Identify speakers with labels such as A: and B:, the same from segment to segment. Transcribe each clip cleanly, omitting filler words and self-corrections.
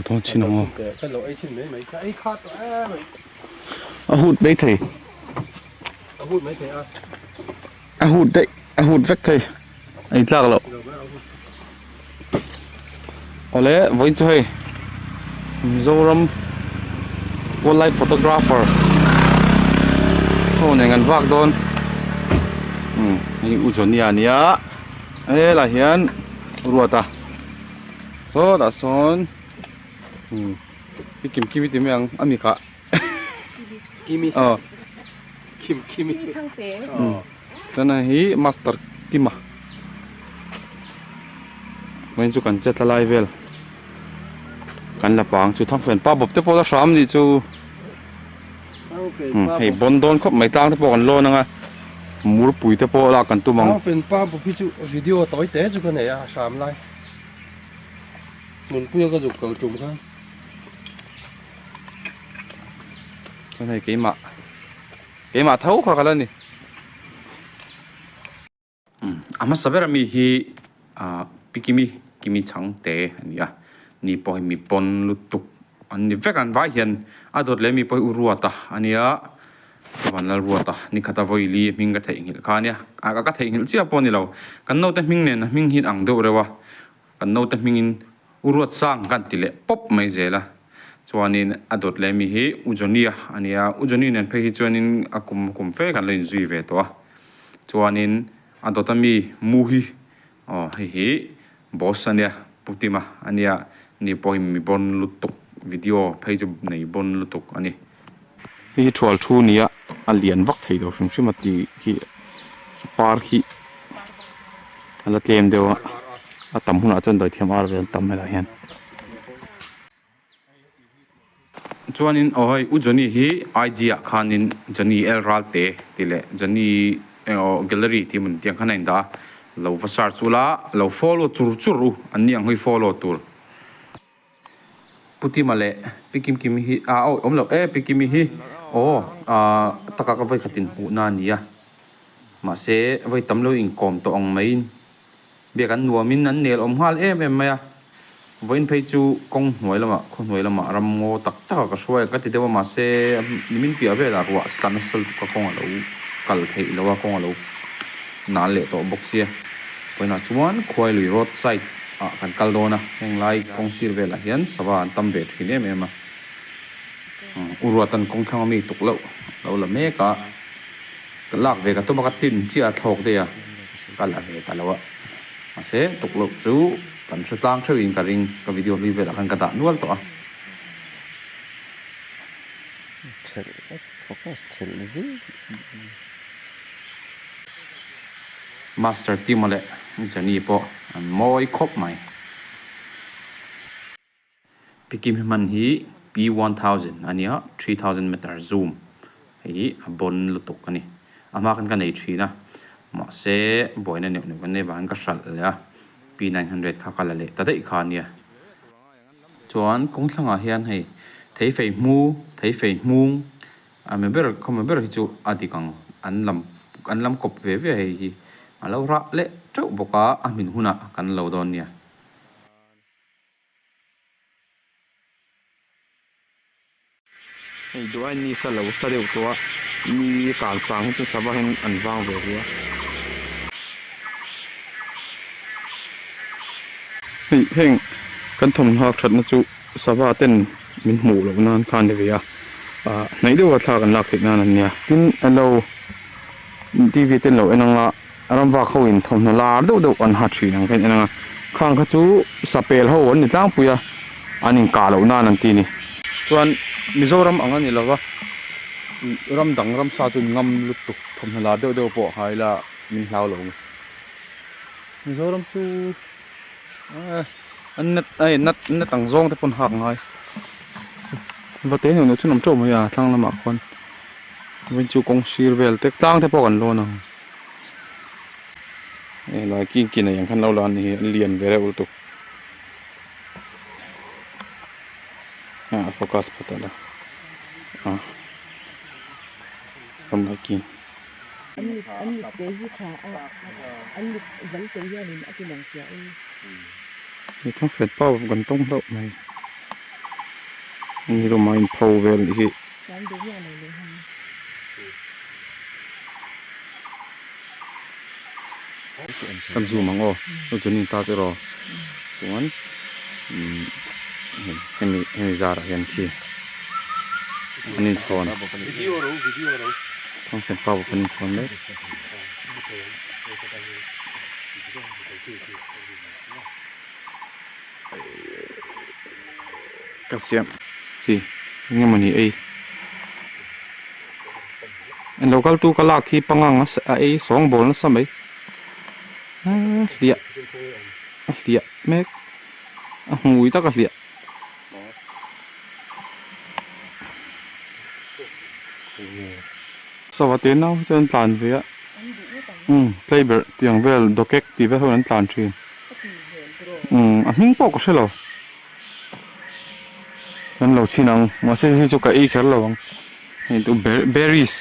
A: Dawn chin ang aw. A hut mai thei. A hut daih a hut vek thei a in tlak loh. Awle vawiin chu hei Mizoram wildlife photographer ho nen kan vak dawn hei U Johny-a ania helaiah hian Ruata. Sawtah sawn i kim kim i ti mai ang a mi kha
B: Kimi
A: aw
B: Kim Kimi
A: chuan hei hi master Kima vawiin chu kan che tla lai vel kan la pang chu thangfen pa bawp te pawh la hram nih chu hei bawn dawn khawp mai tlang te pawh kan lawn ang a murpui te pawh lak kan tum ang.
B: Thangfen pa bawp hi chu video tawi te chu ka nei a hram lai. Hmunpuia ka zuk kal tum khan.
A: Chuan hei keimah keimah tho kha ka la ni. A hmasa ber ami hi ah Pikimi Kimi Chhangte a ni a ni pawh hi mi pawn lutuk an ni vek a an vai hian a dawt leh mi pawh hi u Ruata a nia. Van lal ruat a, ni khata vawi li hming ka theihnghilh kha ania, a ka theihnghilh chiah pawh a ni lo, kan naute hming nen a hming hi ang deuh reuh a, kan naute hmingin U Ruatsang kan ti leh pawp mai zel a, chuanin a dawt leh mi hi U Johnny-a a nia, U Johnny nen phei hi chuanin a kum kum fe kan lo inzui ve tawh a, chuanin a dawt a mi Mu hi aw hei hi Boss a nia, Pu Tima a nia, ni pawhin mi bawn lutuk video phei chu nei bawn lutuk a ni. Hei hi thual thu nia a lian vak thei lo hrim hrim a tih khi par khi a la tlem deuh a, a tam hunah chuan dawithiam ar vel tam helaiah hian. Chuanin aw hei U Johnny hi IG ah khanin Johnny L Ralte tih leh Johnny eng aw Gallery tih emaw tiang khan a indah a, lo va search ula lo follow chur chur u an ni ang hi follow tur. Pu Tima leh Pi Kim Kimi hi ah aw awm loh e Pi Kimi hi aw ah taka ka vawikhat inhmuhna a ni a mahse vawi tam lo inkawm tawh ang maiin Biak an nuamin an nel awm nghal em em mai a, vawiin phei chu kawng hnuai lamah, khaw hnuai lamah ram ngaw tak tak a ka hruai a, ka ti deuh a, mahse nimin piah velah ruah tla nasa lutuk a kawng a lo kal theih lo a, kawng a lo nal leh tawh bawk sia. Vawiinah chuan Khuailui road side ah kan kal dawn a, heng lai kawng sir velah hian sava an tam ve thin em em a, U Ruatan kawng thlang ami tuk loh lo la mek a. Ka lak ve ka tum a ka tin chiah a thlawk daih a, ka la ve ta lo a. Mahse tuk loh chu kan hre tlang theuh in ka ring, ka video hlui velah khan ka dah nual tawh a.
C: Thelh vek focus thelh zing.
A: Master Timo leh Jenny pawh an mawi khawp mai. Pikim hi hman hi P1000 a nia, 3000 meter zoom hei hi a bawn lutuk a ni. A hma khan ka nei thin a, mahse buaina neuh neuh kan nei vangin ka hralh leh a, P900 kha ka la leh ta daih kha a nia. Chuan kawng thlangah hian hei theifei hmu, theifei hmung a mi ber khaw mi ber hi chu a dik ang an lam an lam kawp ve ve hei hi a lo rah leh teuh bawk a, a hmin hunah kan lo dawn nia. Hei duai ni sa lo sa deuh tawh a, mi kan sang hi chu sava hian an vang ve hle a. Hei heng kan thawmhnaw thatna chu sava ten min hmuh loh nan khan ni ve a, ah hnaih deuha thla kan lak theih nan an nia. Tin alo TV te an lo en ang a. Ramvak ho in thawmhnaw lar deuh deuh an ha thin ang kha in en ang a, khang kha chu sapel ho an ni tlangpui a, an inkah loh nan an ti a ni. Chuan Mizoram ang a ni lova, ram dang ramsa chu ngam lutuk thawmhnaw lar deuh deuh pawh ha ila min hlau lo ang. Mizoram chu an nat ai nat nat ang zawng te pawh an hak ngai. Va te neuh neuh chu an awm teuh mai a thlang lamah khuan. Vawiin chu kawng sir vel te tlang te pawh kan lawn ang helai king ki nei ang khan lo la a ni hi a lian ve reuh lutuk a focus phawt a la a ramlai king. Hei thangfet pau kan tawng hlauh mai. Ni lawm a inpho vel nih hi. Kan zoom ang aw chu chuan in ta te erawh chuan umm hei hemi hemi zarah hian khi an inchhawn thangfen pa bawk an inchhawn mek. Ka siam hi eng emawni ei an lo kal tu ka lak hi pangang a ei sawng bawl nasa mai a hliah a hliah mek a hmui tak a hliah. Sava te nau hi chuan an tlan ve a umm tlaiberh tiang vel dawkek tih vel ho in an tlan thin umm a hming pawh ka hre lo kan lo chhin ang mahse hei chu ka ei kher lo ang hei chu berries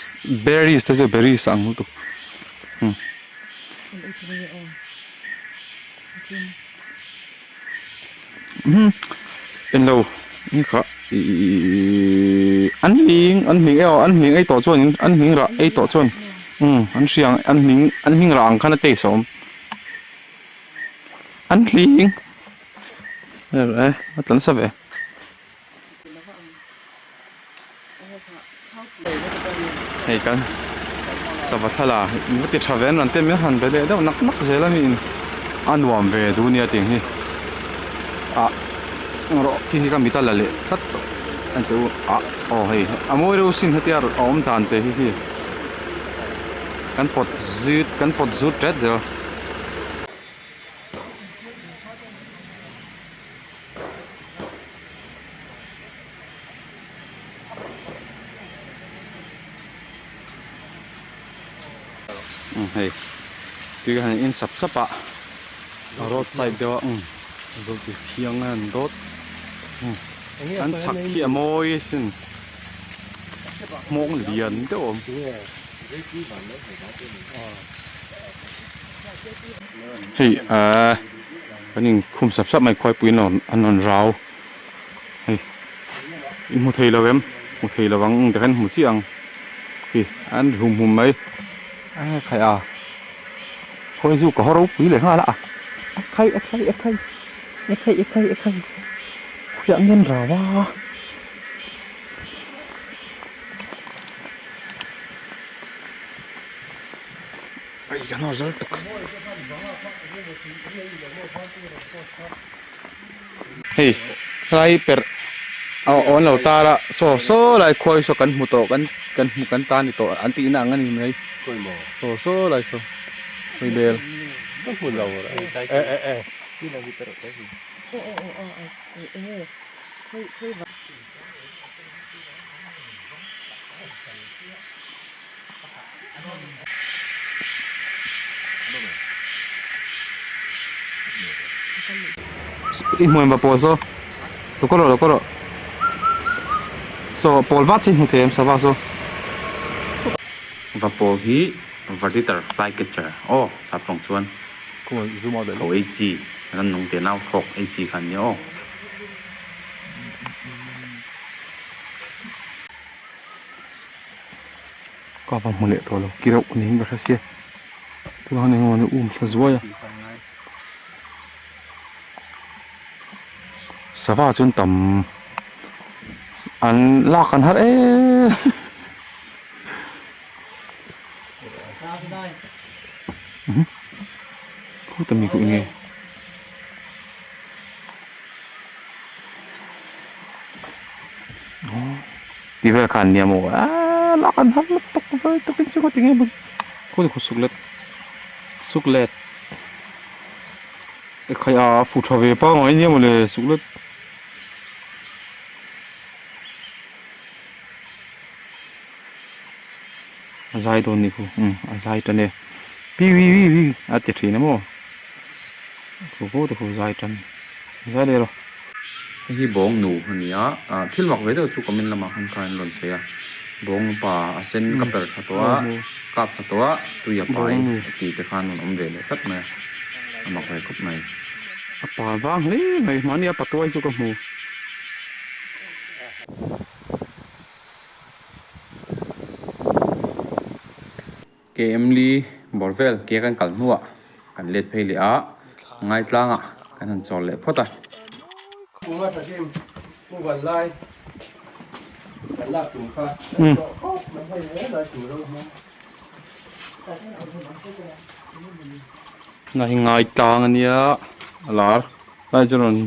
A: berries te chu berries a ang lutuk umm. Englo ni kha ihh an hming an hming emaw an hming ei tawh chuan an hming rah ei tawh chuan umm an hria ang an hming an hming rah ang khan a taste a awm an hling e a tlan sa ve. Hei kan sava thla in va ti tha ve an rawn tem han be leh deuh nak nak zel a mi in a nuam ve duh nia tih hi ah rawh khi hi ka mit a la leh tlat tawh a ni teh u ah aw hei a mawi reuh sin hetia a awm dan te hi hi kan pawt zut kan pawt zut tet zel. Umm hei tui han in sap sap a road side deuh a umm thiang a han dawt umm an chhak khi a mawi asin hmawng lian deuh a awm. Hei ahh. Kan inkhum sap sap mai khuaipuiin an rawn rau hei in hmu thei lo em hmu thei lo ang ti khan hmu chiah ang hi an ri hum hum mai a khai a khawi chu ka haw ropui leh nghal a a khai a khai a khai a khai a khai a khai khawiah nge an rau a. Ai ka hnar zal tuk. Hei helai perh a awn lo tar a saw saw lai khuai saw kan hmu tawh kan kan hmu kan ta ni tawh an tihna ang a ni mai saw saw lai saw hei bel I hmuh em va pawl saw lo kawr rawh lo kawr rawh saw pawl vat chi hmu thei em sava saw. Va pawl hi Verditer flycatcher aw sap tawng chuan tho ei chi ran nung te nau thlawk ei chi kha an nia aw. Ka va hmu leh tawh lo ki reuh niin ka hre sia tunah hian engemaw ni um thla zuai a sava chuan tam an lak an har em khuta mi kuh nge. Ti vel khan nia maw aaa lak an har lutuk tak vai takin chu ka ti nge maw khaw ni khaw suk let suk let ekhai a fu tha ve pangngai nia mawle suk let a zai dawn ni khu umm a zai tan e piwiwiwi a ti thin a maw khu khu te khu zai tan zai leh rawh. Hei hi bawng nu a ni a, ah thil mak ve deuh chu comment lamah khan khan an rawn sawi a, bawng pa a sen ka per thla tawh a, kap thla tawh a, tui a pai tih te khan rawn awm ve leh tlat mai a, a mak ve khawp mai. A pa vang hle mai, mahni a patuai chu ka hmu. KM li bawr vel ke kan kal hnuah kan let phei leh a, Ngaitlangah kan han chawl leh phawt a.
B: Kunga thakim Pu Vanlai kan lak tum kha kan tawh khawp mai hei he lai tur ro hmang.
A: Na hi Ngaitlang ania a lar lai chu rawn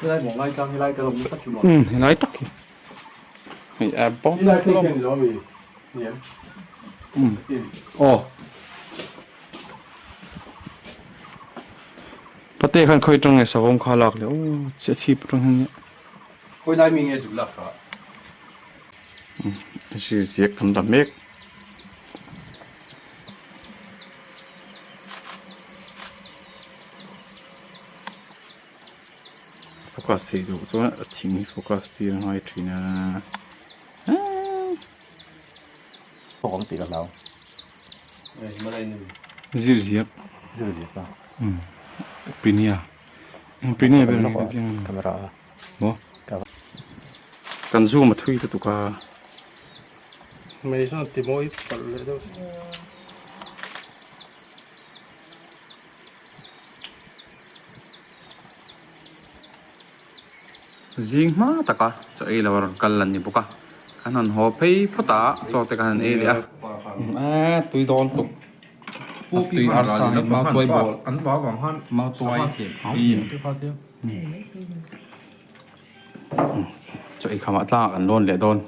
B: Helai maw Ngaitlang helai ka lawm nasa khi maw.
A: Umm helai tak hi hei a bawm
B: Helai thei khian ni lo ami hniam.
A: Umm aw. Pate khan khawi atang nge savawm kha a lak leh aw a chhip atang hian nia.
B: Khawi lai mi nge zuk lak kha?
A: Zir ziak kan la mek. Focus theih duh chuan a thing hi focus tir a ngai thin a.
C: Awm tih ka hlau.
A: Zir ziak.
C: Zir ziak a.
A: Pinia. Pinia ber nge ka tih ang.
C: Camera a.
A: Maw? Kan zoom a thui lutuk a.
B: Mei chuan ti mawi palh leh deuh.
A: Zing hma taka chaw ei lo a rawn kal an ni bawk a, kan han haw phei phawt a, chaw te kan han ei leh a. Tui dawn tuk. Tui arsa hi mautuai bawlh mautuai chaw ei khamah tlangah kan lawn leh dawn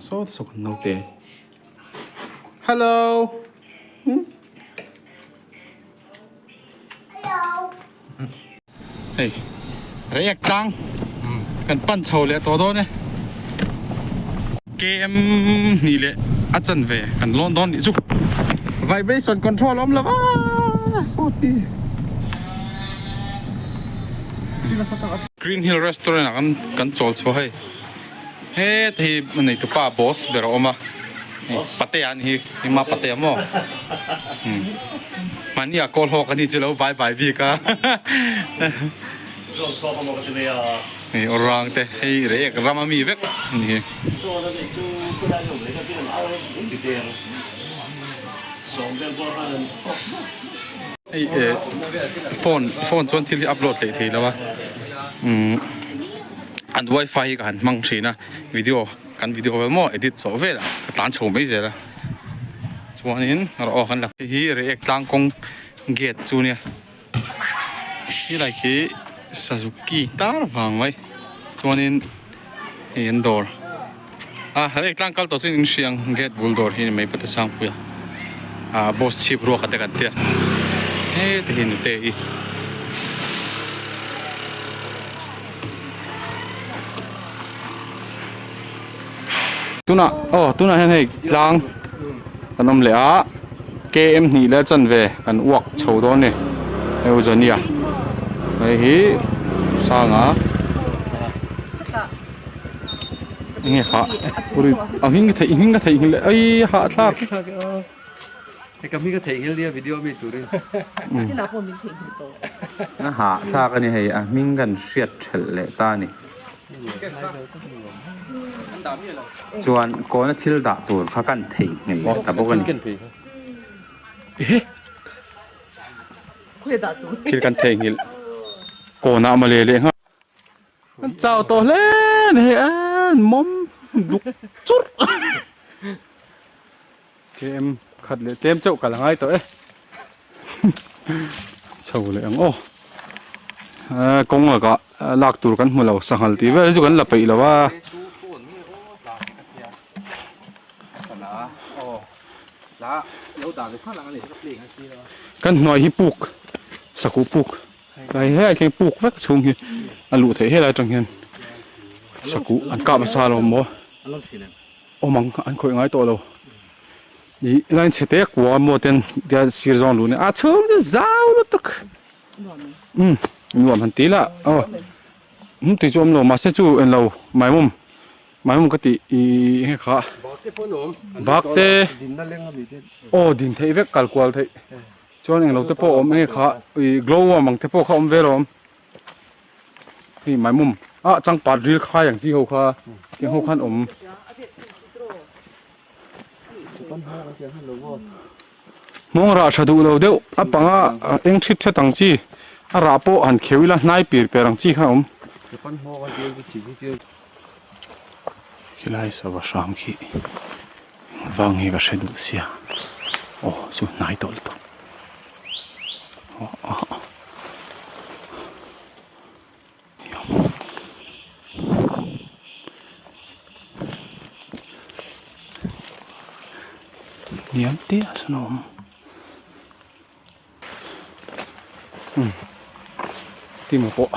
A: sawt sawk an naute hello hei reiek tlang kan pan chho leh tawh dawn e KM hnih leh a chanve kan lawn dawn nih chu vibration control a awm lo va forty Green Hill restaurant ah kan chawl chhuah hei heta hi neitupa boss ber a awm a patea a ni hi engmah patea maw mahni ah kawl hawk a ni chu lo bai bai bik a hei aw rang te hei rek ram a mi vek a ni hi. Hei eh phone phone chuan thil hi upload theih thei lo a umm an wifi hi ka han hmang thin a video kan video vel maw edit zawh vel ah ka tlan chho mai zel a chuanin rawh aw kan la hei hi reiek tlang kawng gate chu nia helai khi Suzuki tar vang mai chuanin hei an dawr a reiek tlang kal tawh chuan in hriang gate bul dawr hi a ni mai pate sangpuia ah boss chhip ruak te kan tia heti hi nute i. Tunah aw tunah hian hei tlang kan awm leh a KM hnih leh chanve kan uak chho dawn a ni hei u Johnny-a hei hi Sanga enge hah a hming ka theih hming ka theih nghilh leh ai hahthlak.
B: Hei ka hming a theihnghilh nia video mi turin.
A: A hahthlak a ni hei a hming kan hriat thelh leh ta a ni. Chuan kawna thil dah tur kha kan theihnghilh leh ta bawk a ni. Thil kan theihnghilh kawnah mawle leh nghal. An chau tawh hle a ni hei an mawm duk churh tlem khat leh tlem chauh kal a ngai tawh e chho leh ang aw kawng lakah lak tur kan hmu lo sanghal tih vel hi chu kan la peih lo a. Kan hnuai hi puk sakuh puk. Tlai helai thleng puk vek chhung hi a luh theih helai atang hian sakuh an kap nasa lo maw awm ang an khawih ngai tawh lo ih helai chhe te kua maw ten tia sir zawng luh nia a chhung chu zau lutuk umm nuam han ti la aw hum tui chu awm lo mahse chu englo maimawm maimawm ka tih ih enge kha bak te aw din theih vek kal kual theih. Chuan englo te pawh a awm enge kha ih glow worm ang te pawh kha a awm vel a awm hei maimawm ah changpat ril khai ang chi ho kha tiang ho khan awm. Hmawng rah tha duh lo deuh a panga eng thit thet ang chi a rah pawh han kheuh ila hnai pir per ang chi kha a awm. Khilai sava hram khi vang hi ka hre duh sia aw chu hnai tawh lutuk aw aw. Lian te ah sawn a awm umm tima pawh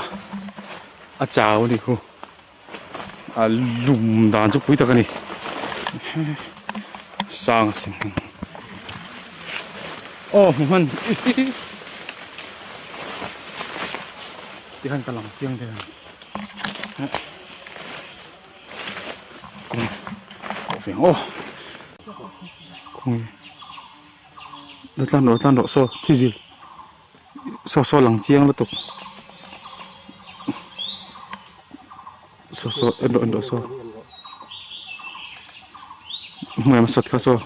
A: a chau a ni khu a lum dan chu pui tak a ni sang a sen aw hmu hman. Tikhan ka lang chiang deuh a ni kawng kawh ve ang aw kawng la tlan rawh tlan rawh saw thi zil saw saw lang chiang lutuk saw saw en rawh en rawh saw hmuh em sat kha saw.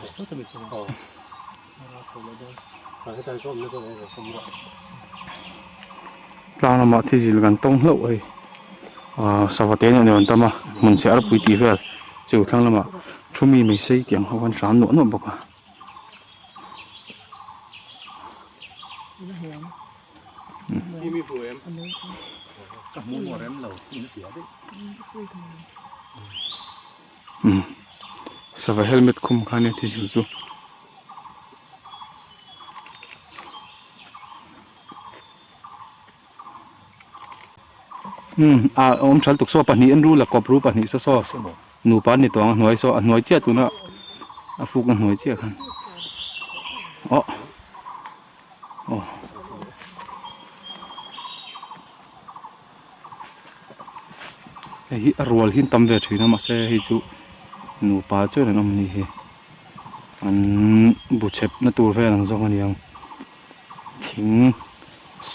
A: Tlang lamah thi zil kan tawng hlauh hei ahh sava te nen an tam a hmun chhe arpui tih vel chu thlang lamah thu mi mai sei tih ang ho khan hram nuah nuah bawk a. Umm sava helmet khum kha ania thi zil chu. Umm a awm tha lutuk saw pahnih an rul a kawp ru pahnih saw saw nupa an ni tawh ang a hnuai saw a hnuai chiah tuna a fuk na hnuai chiah khan aw aw. Hei hi a rual hi an tam ve thin a mahse hei chu nupa chuan an awm a ni hi an bu chhep na tur vel ang zawng a ni ang thing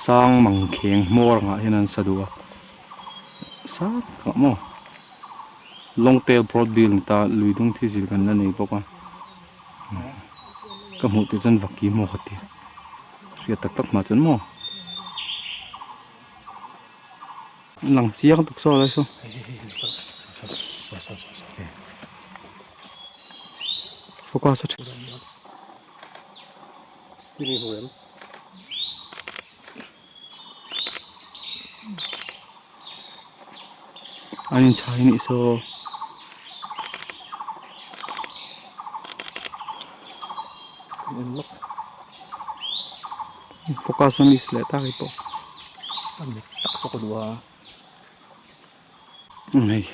A: sang mang kheng hmawr ang ah hian an sa duh a sang tak ah maw long tail broad bill ni ta lui dung thi zil kan la nei bawk a ka hmuh tur chuan vaki maw ka ti hriat tak tak hma chuan maw. Lang chiang tuk saw lai saw. Focus a tha. An inchhai anih saw. Focus a miss leh tak hi pawh
B: a mit tak pawh ka duh a.
A: Hei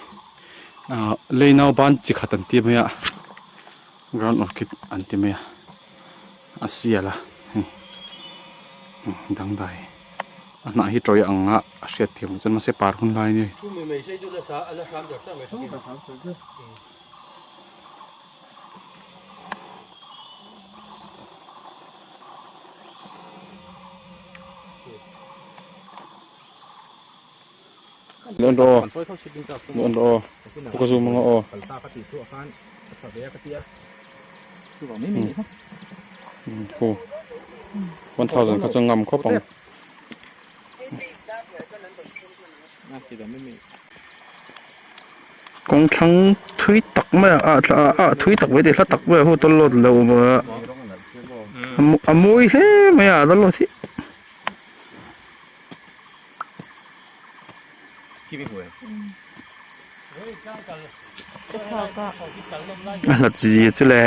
A: ah lei nau ban chi khat an ti mai a ground orchid an ti mai a a sial a hei dangdai a hnah hi tawih ang a a hriat thiam loh chuan mahse par hun lai a ni. Luan rawh aw luan rawh aw pu ka zoom anga aw hu 1000 kha chu ngam khawp ang. Kawng thlang thui tak mai a ah thui tak mai tih hla tak mai a hu tawlhawt lo a mawi hle mai a tawlhawt hi. A hlat zia chu le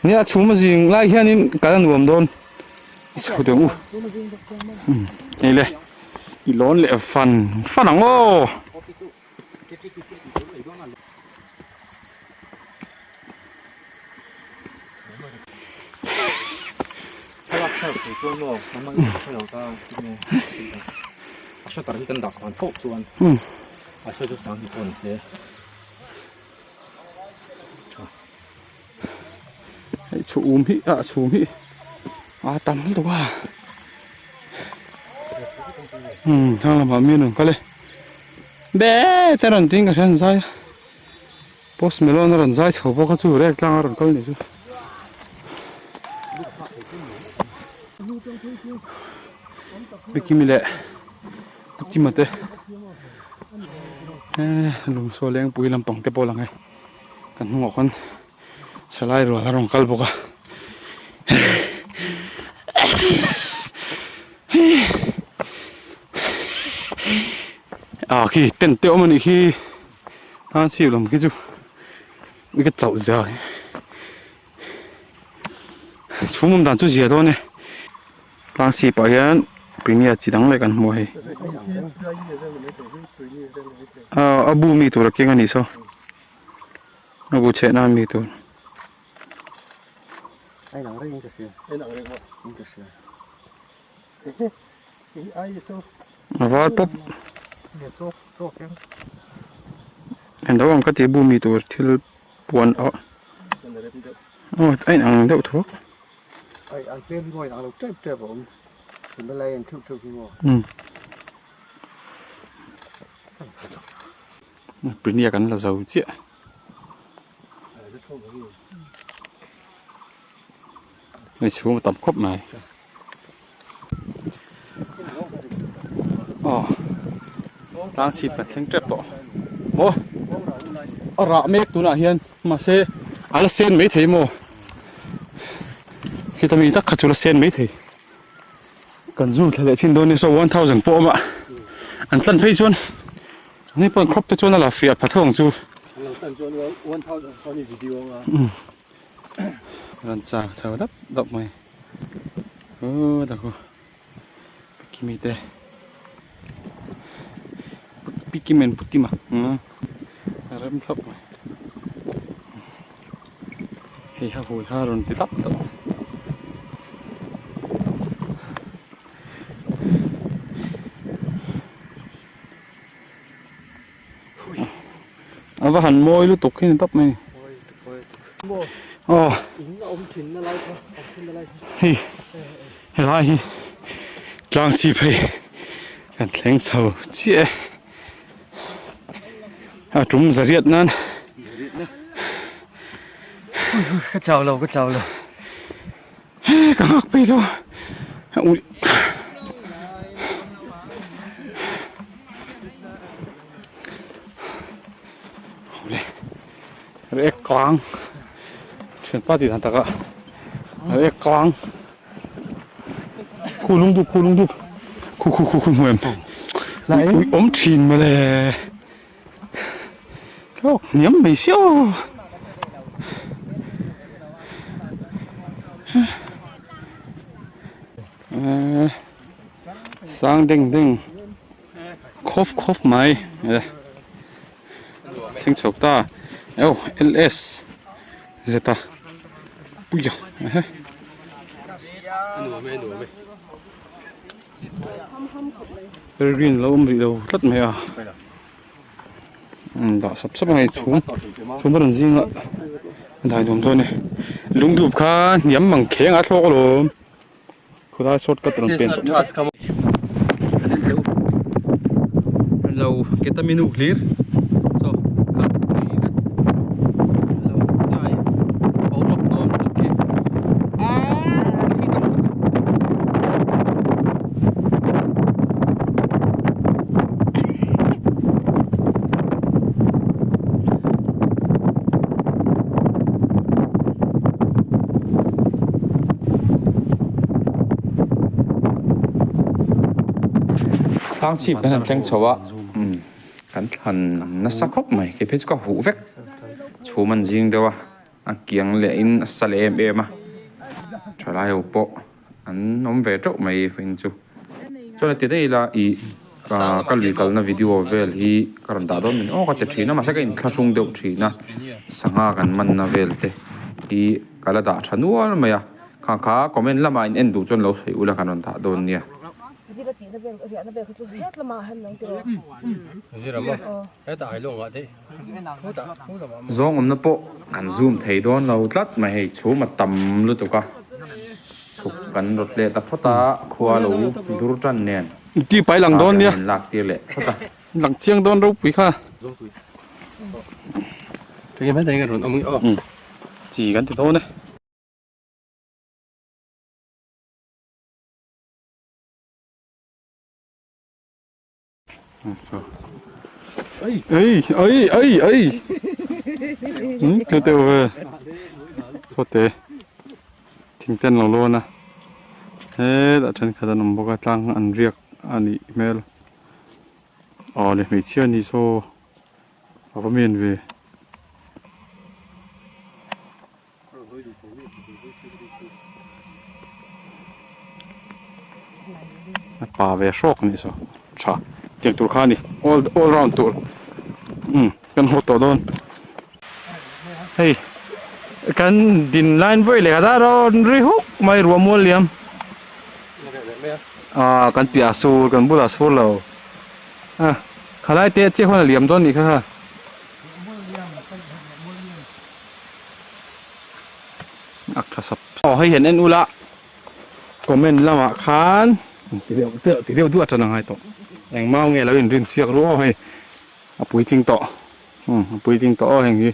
A: nia chhum a zing lai hianin kal a nuam dawn i chho teh ang u hei le i lawn leh fan fan ang aw. Hei chhum hi ah chhum hi a tam lutuk a umm thlang lamah mi an rawn kal e be te rawn tin ka hre an zai a. Post Malone a rawn zai chho bawk a chu rek tlang a rawn kal nih chu. Bikini leh Putima te eh lungsaw lengpui lampang te pawh a lang e kan hnungah khawn thalai rual a rawn kal bawk a. Ah khi tent te awm a nih khi tan chhip lam khi chu i ka chauh zia chhum awm dan chu zia dawn e tlang chhip ah hian prinia chi dang leh kan hmu a hei ah a bu mi tur a keng a nih saw a bu chhehna mi tur. A var pawp englo ang ka ti bu mi tur thil puan a aw a inang deuh tho prinia kan la zo chiah. Hei chhung a tam khawp mai aw tlang chhip kan thleng tep tawh maw a rah mek tunah hian mahse a la sen mai thei maw khita mi tak kha chu la sen mai thei kan zoom thla leh thin dawn ni saw 1000 pawh a awm a an tlan phei chuan Ni pawn crop te chuan a la fiah pha tho ang chu. Ran chak chho dap dap mai. Aw dak aw. Pikimi te. Pikimen putima. A rem thlap mai. Hei ha hui ha rawn ti dap dap. A va han mawi lutuk hi ni tawp mai aw hei helai hi tlang chhip hei kan thleng chho chiah e a tum zariat nan
B: ka chau lo ka chau lo.
A: Ka nghak peih lo ui rek kang thianpa tih dan takah rek kang khu lungdup khu lungdup khu khu khu khu hmuh em ui awm thin mawle. Thlawk hniam mai sia aw. Sang deng deng khawp khawp mai e thleng chho ta aw ls zeta puia ehe. Evergreen lo awm rih lo tlat mai a dah sap sap a hei chhum chhum a rawn zing a a dai nuam dawn e lungdup kha hniam mang kheng a thlawk alawm khawlai short cut rawn pen chhuah lo ketamine uk hlir saw kha tui vek lo hnai boruak nuam lutuk khi aaa thli tam lutuk. Tlang chhip kan han thleng chho a kan thlan nasa khawp mai kei phei chu ka huh vek chhum an zing deuh a a kiang leh in a sa leh em em a thalai ho pawh an awm ve teuh mai vawiin chu chuan a ti daih ila ih ka lui kalna video vel hi ka rawn dah dawn min aw ka ti thin a mahse ka inthlahrung deuh thin a sangha kan manna vel te hi ka la dah tha nual mai a. Kha kha comment lamah in en duh chuan lo sawi ula kan rawn dah dawn nia. Zawng awmna pawh kan zoom thei dawn lo tlat mai hei chhum a tam lutuk a chhuk kan rawt leh ta phawt a khua lo dur tan nen
D: Ti pai lang dawn nia.
A: Lak tir leh phawt a.
D: Lang chiang dawn ropui kha.
B: Enge hmel enge rawn awm nge aw.
A: Chi kan ti dawn e. So. Ei ei ei ei. Teu teu ve. So te. Thing ten lo lawn a. Hetah thenkhat an awm bawk a tlang an riak a nih hmel. Aw le hmeichhia a ni saw a va men ve. A pa ve hrawk a nih saw tha tiang tur kha a ni all all round tur umm kan haw tawh dawn hei kan din line vawi leh khat a rawn ri huk mai ruah mual liam ah kan piah a sur kan bulah a sur lo a khalai te chiah khuan a liam dawn a nih kha kha. Ak tha sap aw hei hian en ula comment lamah khan ti deuh deuh ti deuh duah tan a ngai tawh engmah nge lo inrin chhiak ru aw hei a puitling tawh umm a puitling tawh aw heng hi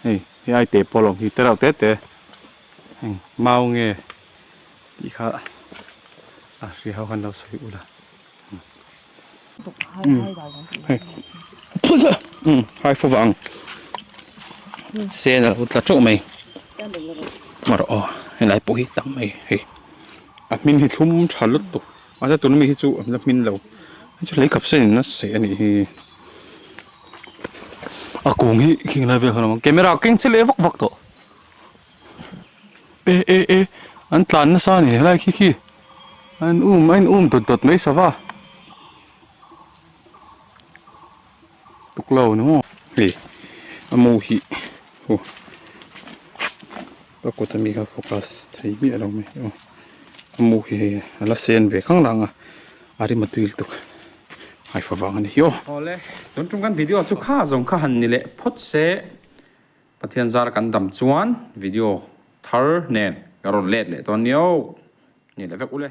A: hei hei ai te pawh a lawm hi te reuh te te heng mau nge tih kha a hria ho khan lo sawi ula. Hai fo vang sen a lo tla teuh mai marawh aw helai pawh hi tam mai hei a hmin hi thlum tha lutuk mahse tuna mi hi chu a la hmin lo hei chu lei kap sen in a saih a nih hi a kung hi khing lai vel khan a awm a camera keng che leh vak vak tawh e e e an tlan nasa a ni helai khi khi an um a in um dawt dawt mai sava tuklo ni maw hei a mu hi aw ka kut ami kha focus thei miah lo mai aw a mu hi hei a la sen ve khang lang a a rim a tui lutuk haifa vang a ni hi aw. Awle tun tum kan video chu kha zawng kha han ni leh phawt se. Pathian zar kan dam chuan video thar nen ka rawn let leh dawn nia aw. Ni leh vek ule.